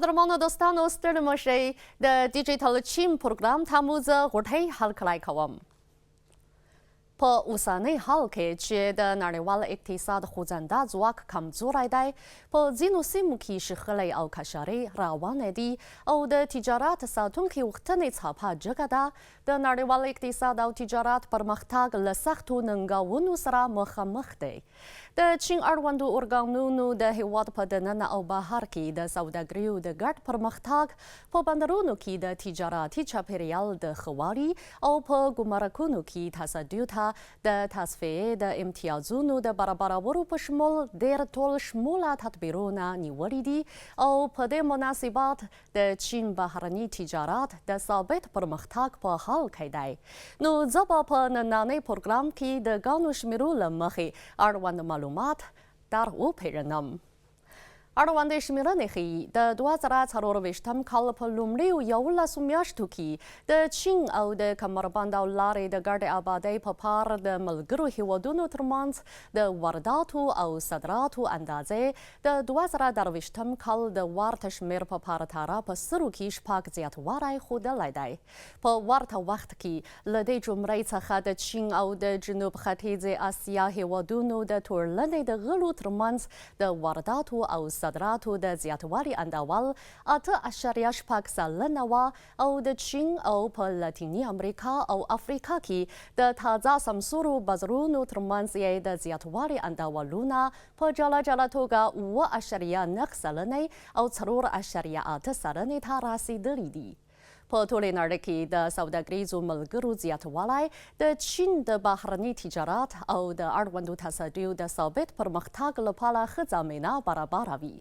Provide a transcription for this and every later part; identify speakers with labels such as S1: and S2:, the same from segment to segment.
S1: قدرمنو دوستانو، ستړي مه شئ. د ډیجیټل چین پروګرام ته مو زه غوټۍ هرکلی کوم. په اوسنۍ حال کې چې د نړیوال اقتصاد خوځنده ځواک کمزوری دی، په ځینو سیمو کې شخړې او کشارې روانې دي او د تجارت ساتونکې غوښتنې څپه جګه ده، د نړیوال اقتصاد او تجارت پرمختګ له سختو ننګونو سره مخامخ دی. د چین اړوندو ارګانونو د هېواد په دننه او بهر کې د سوداګریو د ګډ پرمختګ، په بندرونو کې د تجارتي چاپېریال د ښه والي او په ګمرکونو کې تصدیو ته د تصفیې د امتیازونو د برابرولو په شمول ډېر ټول شموله تدبیرونه نیولي دي او په دې مناسبت د چین بهرني تجارت د ثابت پرمختګ په حال کې دی. نو زه به په نننۍ پروګرام کې د ګڼو شمېرو له مخې اړوند معلومات در وپېژنم. اړوندې شمېرنې ښيي، د 2024 کال په لومړیو 11 میاشتو کې د چین او د کمربند او لارې د ګډې ابادۍ په پار د ملګرو هېوادونو ترمنځ د وارداتو او صادراتو اندازې د 2023 کال د ورته شمېر په پرتله په سلو کې شپږ زیاتوالی ښودلی دی. په ورته وخت کې له دې جملې څخه د چین او د جنوب ختیځې اسیا هېوادونو د ټولنې د غړو ترمنځ د وارداتو او صادراتو د زیاتوالي انډول 8.6% وه او د چین او په لاتیني امریکا او افریقا کې د تازه سمسورو بازارونو ترمنځ یې د زیاتوالي انډولونه په جلا جلا توګه 7.9 سلنې او 4.8 سلنې ته رسېدلي دي. په ټولې نړۍ کې د سوداګریزو ملګرو زیاتوالی د چین د بهرني تجارت او د اړوندو تصدیو د ثابت پرمختګ لپاره ښه زمینه برابروي.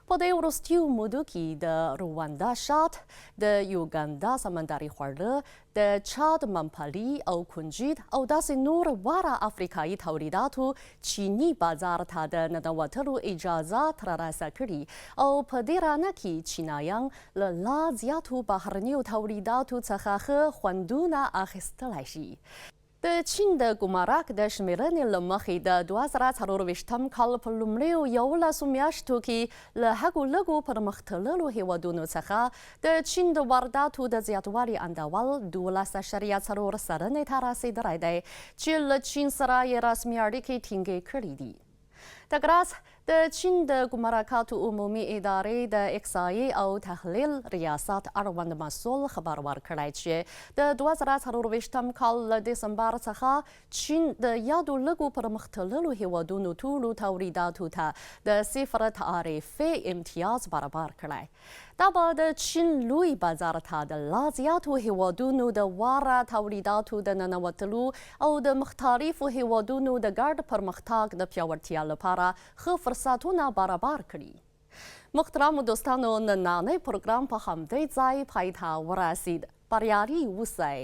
S1: په دې وروستیو مودو کې د رواندا شات، د یوګاندا سمندري خواړه، د چاد ممپلي او کنجد او داسې نور غوره افریقایي تولیداتو چیني بازار ته د ننوتلو اجازه ترلاسه کړي او په دې رانه کې چینایان له لا زیاتو بهرنیو تولیداتو څخه ښه خوندونه اخیستلای شي. د چین د ګمرک د شمېرنې له مخې د 2024 کال په لومړیو 11 میاشتو کې له هغو لږو پرمختللو هېوادونو څخه د چین د وارداتو د زیاتوالي انډول 12.4 سلنې ته رسېدلی دی چې له چین سره یې رسمي اړیکې ټینګې کړې دي. دغه راز د چین د ګمرکاتو عمومي ادارې د احصایې او تحلیل ریاست اړوند مسؤل خبر ورکړی چې د 2024 کال له دسمبر څخه چین د یادو لږو پرمختللو هېوادونو ټولو تولیداتو ته د صفر تعرفې امتیاز برابر کړی. دا به د چین لوی بازار ته د لا زیاتو هېوادونو د واره تولیداتو د ننوتلو او د مختلفو هېوادونو د ګډ پرمختګ د پیاوړتیا لپاره ښه فرصتونه برابر کړي. محترمو دوستانو، نننی پروګرام په همدې ځای پای ته ورسید. بریالي اوسئ.